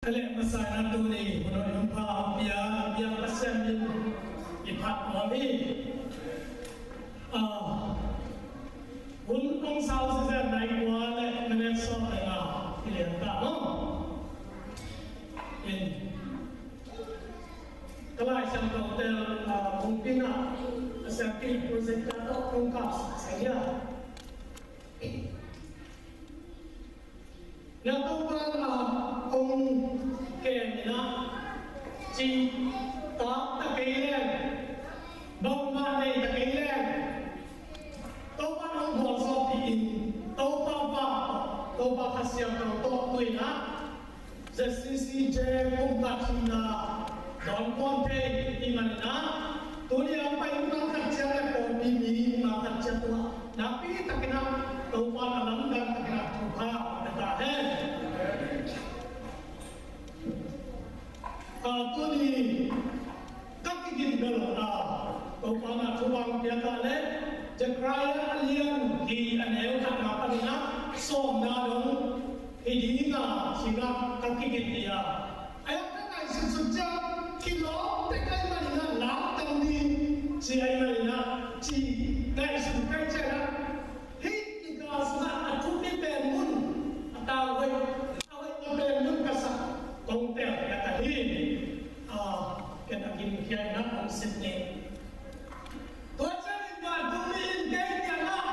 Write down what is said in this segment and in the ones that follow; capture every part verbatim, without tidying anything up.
Leh masa in a tuni hun hoih hun pha hong pia, pia Pasian min i phat nuam hi. Ah, hun hong sau sese nai kua le minute sawm le nga i lian ta maw. In ka Lai Siangtho tel, ah, kong pina a siangtho project ka tawh kong kap sa hia. Na Topa na kong kem ina ci ta ta kei leng, bangmah nei ta kei leng, Topa na hong gualzawh pi in, Topa pa, Topa Kha Siangtho tawh tuina Z C C J kum khat hina dawn kuam thei i manina, tuni a pai ma khat ciat le pawlpi mi ma khat ciat tua nakpi takin a Topa na lamdang takin a thupha na ta hen. A tuni ka kigin bel a Topa na thupha piak a le Zechariah a lian hi a neu khatna panin a sawmna dong hi ding a, ci-in a ka kigin hi a. Ai a ka ngaihsut sut ciang kilawm tek ai manin a lamdang ding ci ai manin a ci ngaihsut kai ciang a. Hih i ka sungah a thupi pen mun a tau hoih a hoih a pen mun ka sak kong tel ka ta hi. A, ken a gim khia in a kong sim ni. Tua ciangin vantung mi in kei kiangah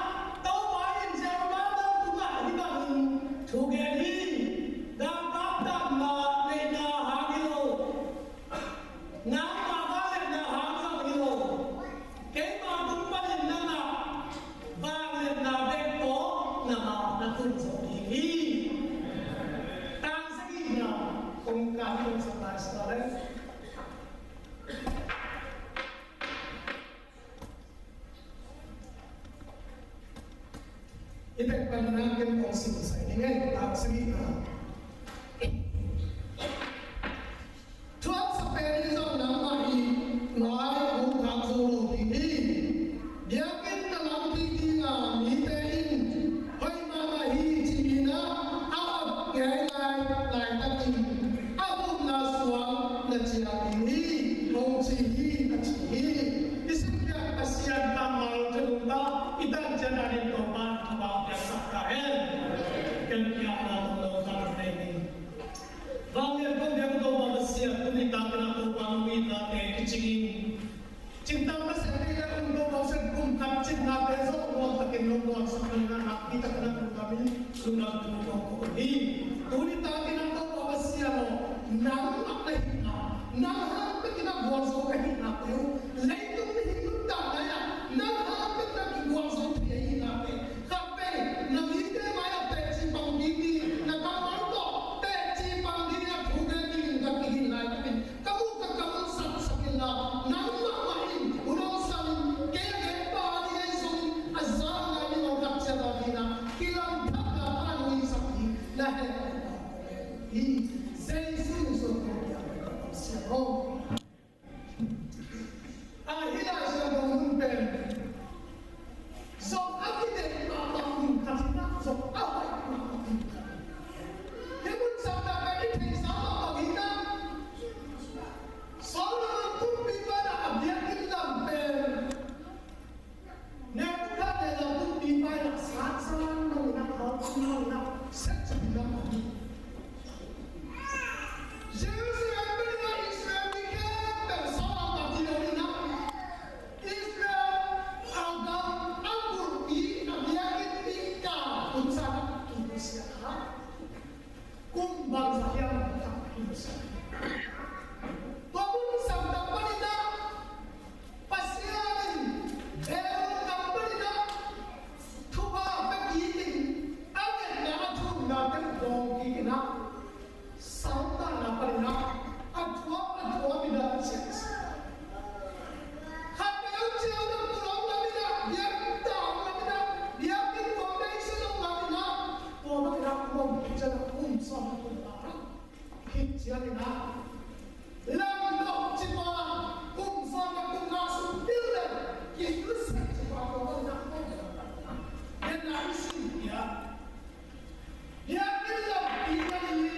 Topa in Jehovah Topa tungah hih bangin thu gen hi. Galkap damna neihna hang hi lo. Nangmah vangliatna hang zong hi lo. Keima tung panin na ngah vangliatna bek tawh nangmah na tun zo ding hi. Tang sagihna kong kan kong sak lai sa le. I tek pan na ken kong sim sai ding ei, tang sagihna. Thuak sa pen in zong nangmah i mai hong khak zo lo ding hi. Biakinn na lam ding ding a mite in hoih mahmah hi ci-in a a ot ngei lai, laitakin a upna suang na ciah ding hi, hong ci hi, a ci hi. I simkhiat Pasian kammal thunung ta i tan ciat a ding Topa thupha piaksak ta hen. Ken piakna tawh lo ta thei ding. Vanglian kong biak Topa Pasian, tuni takin a Topa nong itnate kicingin cingtang Pasian kei le um Topa Pasian kum khat cingnate zong nuam takin nong nuamsak nang na nakpi takin a lungdam in lungdam thu kong ko hi. Tuni takin a Topa Pasian aw, nangmah na hihna, nang hang takin a gualzo ka hihna peuh, leitung mihing nuntakna ah nang hang takin a kigualzo thei a hihna peuh. Khat peuh na mite mai-ah teci pang ding hi, na kammal tawh teci pang ding hi a thu gen dingin ka kigin laitakin ka muh ka kam hong saksak inla, nangmah mah in hun hong sangin kei a genpa ding ahi zongin a zan lai ding hong khat ciat a ding a kilamdanna tha hong hisak ding na hehpihna kong ngen hi. Jesu min suang kong piak hi, ka Pasian aw. A, hih Lai Siangtho hun pen zong a kideih mahmah hun khat hi na, zong a hoih mahmah hun khat hi. Hih mun sangtak a i theihsa mahmah hi na. Solomon kumpipa in a biakinn lam pen Nebuchadnezzar kumpipa in a sangsalang lo in a, hau tung lo in a, sep cih in a, Jerusalem panin a Israel mi khempeuh sawltak a ci lo in a, Israel a gam a bulpi a biakinn mi kal hun sangin a kihusia a, kum bangzah hiam tak kihusia. Tua hun sangtak panin a Pasian in Babylon gam panin a thupha pia kik in, a ngetna a thumna teng dawng kik in a, saltanna panin a, a thuak a thuak in a, khat peuh ciang dang tu lo lam in a, biakinn tang lam in a, biakinn foundation lo lam in a, tua bang in a, kum ciang a kum sawm kum a, khit ciang in a, Lamdok cipa kum sawm le kum nga sung pil le kilusiat cipa ko ko na ko. Ken na i sin pia. Biakinn lampi na i.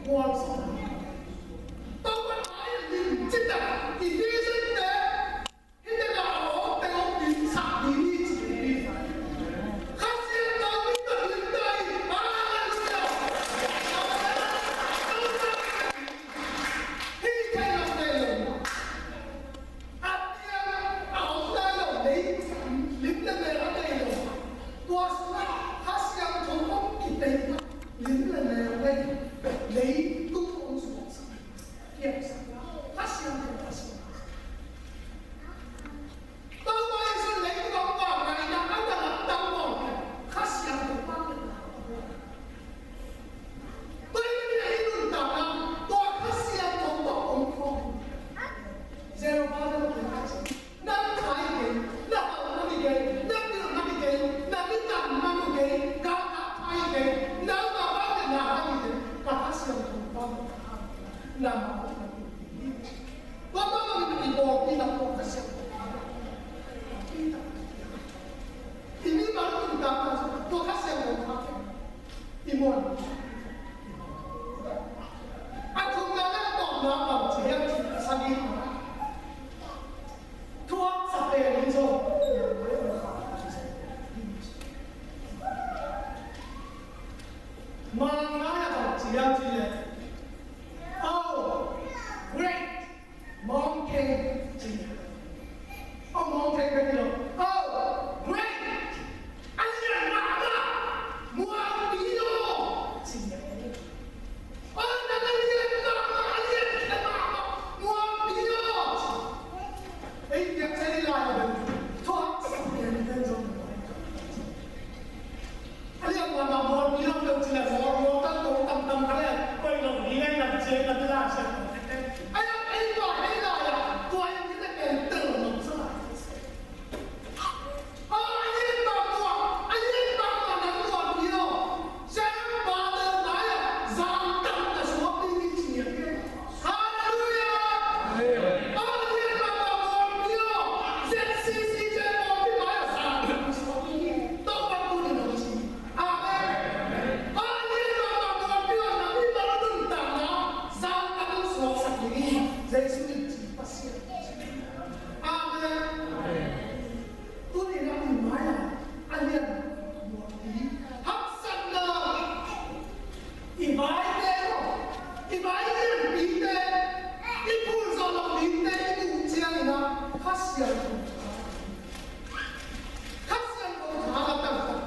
Mual sa. Topa a lim cih tak i vision te, hih teng a awngte hong dimsak ding hi ci hi. Kha Siangtho min tawh lim ta hi. Halleluiah. Amen. Topa hih thei lo, thei lo. A piang a om lai lo, lei lim le mel a nei lo. Tua sungah Kha Siangtho hong kitei lim le mel a nei, leitung hong suaksak, piangsak. Kha Siangtho, Kha Siangtho. Topa Jesuh leitung hong vak lai-in a, a na lamdang mawk leh Kha Siangtho vak leh na. Tua ahih manin hih nuntakna tua Kha Siangtho tawh om khawm. Zerubbabel, nang khai kei, na hauhna hi kei, na pilna hi kei, na mi tam man uh kei, galkap khai kei, nangmah vak leh na hi kei, ka Kha Siangtho vak leh na, nangmah vak leh na. Tua mah bangin i pawlpi lam tua Kha Siangtho. I mi bang nuntakna tua Kha Siangtho kha kei. I muan. A thumna le a tawpna bang ci hiam cih sagihna. Thuaksa pen in zong. Mangngai a bang ci hiam cih leh. Oh, great mountain, ci. Oh, mountain bek hi lo. Oh, great. A lian mahmah mualpi aw, ci. Oh, nang a lian mahmah, a lian khe mahmah mualpi aw, ci. Ei, biak cai lai lo. Thuak sak pian pen zong. A lian mahmah mualpi lo peuh ci leh, mual, mual tan to tamtam kha leh, koi lo ding leh, lam ciang lam la sia. Ai, ei tua, ei la ya, tua in ni leh pen tel lo sa. A, a lian mahmah, a lian mahmah nang mualpi lo. Zerubbabel nai-ah zan tamna suak ding hi ci hiam. Halleluiah! Amen. Aw, a lian mahmah mualpi aw, Z C C J pawlpi mai-ah zan tamna suak ding hi. Topa tuni-in hong ci. Amen. Aw, a lian mahmah mualpi aw, na mi bang nuntakna zan tamna suaksak ding hi. Jesuh in ci, Pasian in ci. Amen. Tuni-in a mi mai-ah a lian mualpi, haksatna, i vaite maw, i vai lianpite, i phulzawh loh dingte i muh ciangin ah Kha Siangtho, Kha Siangtho tha a taktak.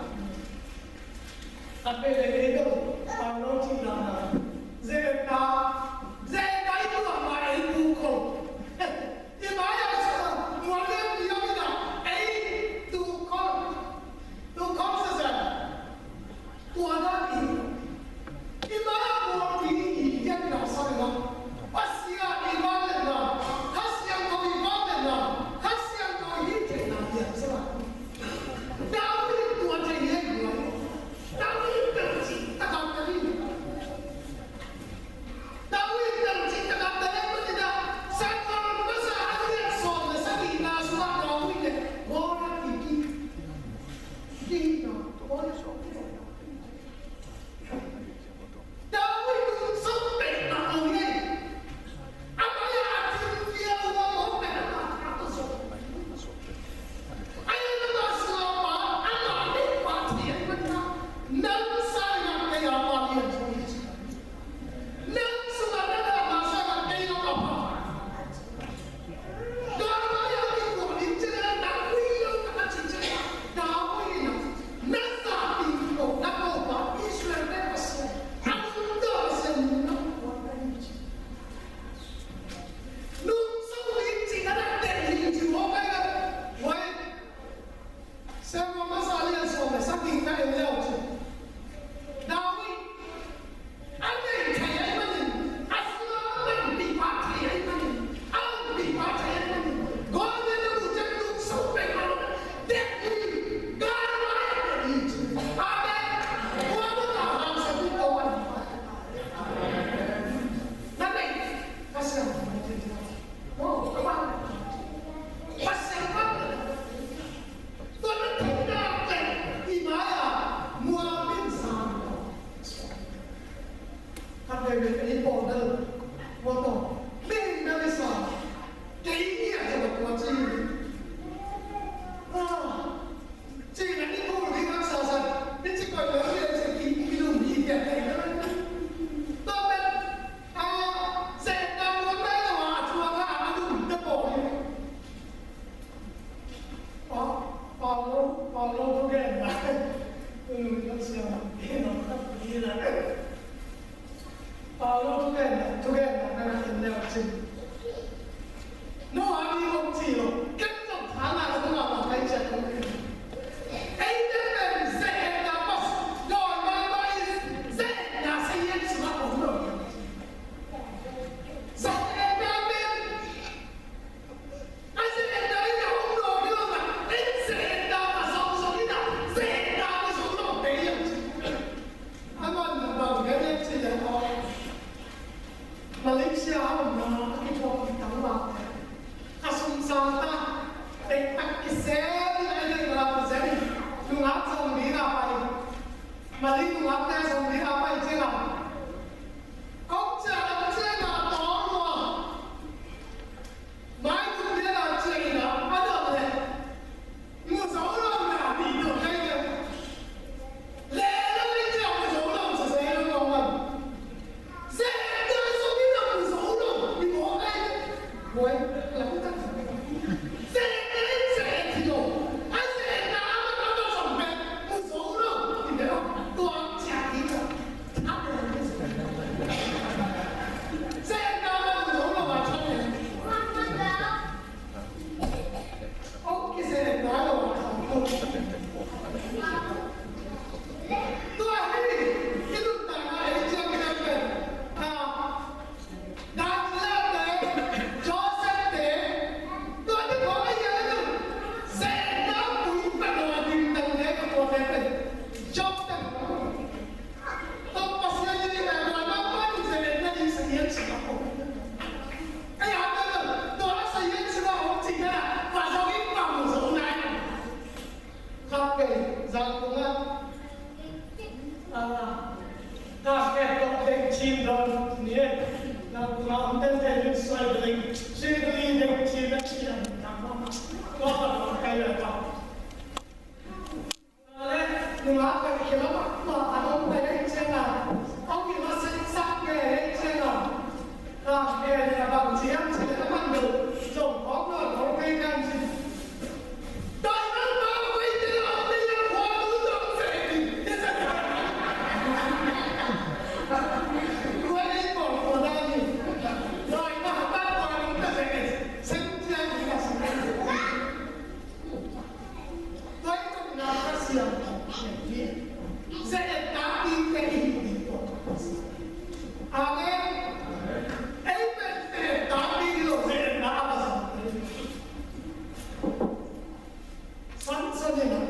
A pen le ei bel pang lo cih dan a, Zeka, Zeka i tuak ma ei pu khol Ei pawl bel, tua tawh, mi na mi sa, kei ngiat zong a tua ci hi. Ah, ci na i kul ding a sa sa, i ci koi lo le ci ki, ki lum hi dia kei na. Tua pen, ah, Satan tua pen lo a tua ka a lum te pawl hi. Pa, Paulo, Paulo thugenna. Ui, ui, ui, sia, ui, ui, ui, ui. Paulo thugenna, thugenna, na, na, na, na, na, na. No, a mi hong ci lo. Ken zong tha na, na, na, na, kai cia kong. Ei, ken pen, ze, na, pas, doi, ma, ma, i, ze, na, sa, yen, suma, kong lo. Ze, na, pen. A ze-etna in a om lo ding lo na, en ze-etna a zong zong in a, ze-etna a zong lo ding lo. A man na bang gen en ci leng aw. Malaysia a omna a kituak tangvalh te, a sum sang ta, tektak kisem in a i deihna a zen in, nungak zong ding a pai. Malay nungakte zong ding a pai ciang a, kong ciah lam ciang a tawl lua. Mai kum lian a ciang in a, a dot leh, mu zo lo na, mi dot kai leh. Leh lo in ciang mu zo lo, sa sa lo kong man. Zeh na zo in a mu zo lo, i mawk kai leh. Buai, lam tak. Zeh na in zeh hi lo. A zeh na a man a man zong pen, mu zo lo, i bel, tua ciang in a. Tua Pasian in i meh buai mah pan in Satan na i sa hian sungah om. Ei, a tua tua a sa hian sungah om cih na, va zong in va mu zo nai. Khat kei, zan kungah. Ah, ka ket tok deng chin don ni. Zan kungah om ten ten in soi deng, soi deng deng chin na chin na. Tua va zong kai le ka. Tua i nuntakna Pasian hi. Ze-etna dingte i hi ding tua. Amen. Ei pen ze-etna ding hi lo, ze-etna a va zang. Samson in a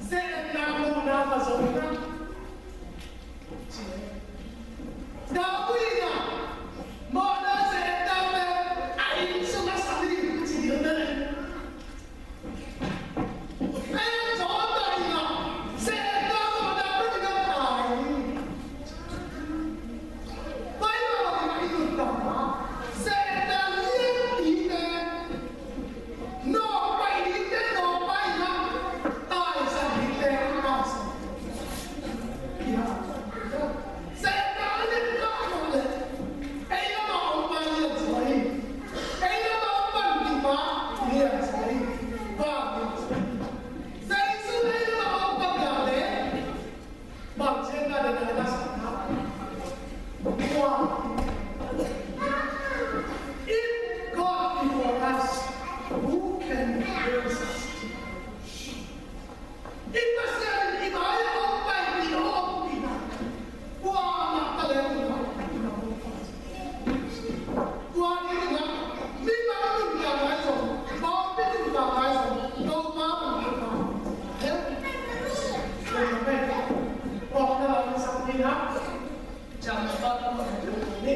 ze-etna mawhna a va zang na. David in a mawhna ze-etna pen a inn sungah sam hi, ci ding na. If God be for us, who can be against us? I Pasian in i mai-ah hong paipih, hong ompihna, kuamah taleh hong paipih, hong paipih. Tua ding in ah, mi bang nuntak ngai zong, pawlpi nuntak ngai zong, Topa nuntak ngai zong. Amen. Amen. Kawmna lam in sang ni na. Chang na pa tua ni.